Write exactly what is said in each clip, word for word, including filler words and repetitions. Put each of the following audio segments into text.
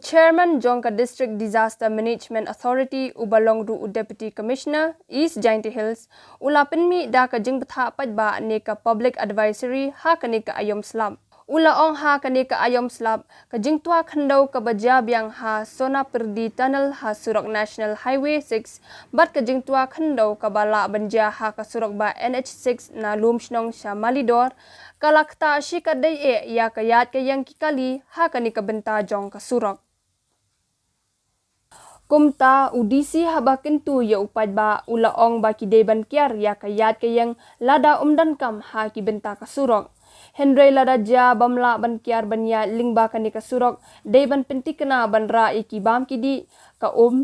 Chairman jong ka District Disaster Management Authority uba long ruh u Deputy Commissioner East Jaintia Hills u la pynmih da ka jingbthah paidbah ne ka Public Advisory ha kane ka aiom slap. U la ong ha kane ka aiom slap ka jingtwa khyndew kaba jia biang ha Sonapyrdi Tunnel ha surok National Highway six bad ka jingtwa khyndew kaba lah ban jia ha ka surok ba N H six na Lumshnong sha Malidor ka la ktah shikatdei eh ïa ka ïaid ka ïeng ki kali ha kane ka bynta jong ka surok. Kumta u D C haba kyntu ïa u paidbah u la ong ba ki dei ban kiar ïa ka ïaid ka ïeng lada ym donkam ha ki bynta ka surok. Hynrei lada jia bym lah ban kiar ban ïaid lyngba kane ka surok dei ban pyntikna ban rah ïa ki bam ki dih ka um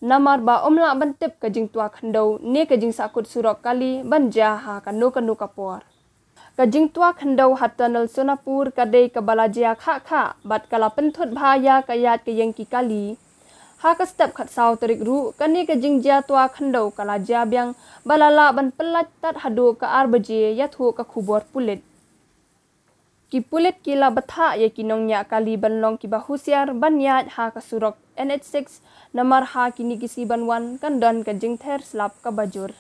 namar ba ym lah ban tip ka jingtwa khyndew ne ka jingsahkut surok kali ban jia ha kano kano ka por. Ka jingtwa khyndew ha tunnel Sonapur ka dei kaba la jia khah khah bad ka la pynthut bha ïa ka ïaid ka ïeng ki kali. Ha ka step khatsaw tarik ruh kane ka jingjia twa khyndew ka la jia biang ba la lah ban pyllait tad haduh ka ar baje ïathuh ka khubor pulit. Ki pulit ki la bthah ïa ki nongñiah kali ban long kiba husiar ban ïaid ha ka surok N H six namar ha kine ki sngi ban wan kan don ka jingther slap kaba jur.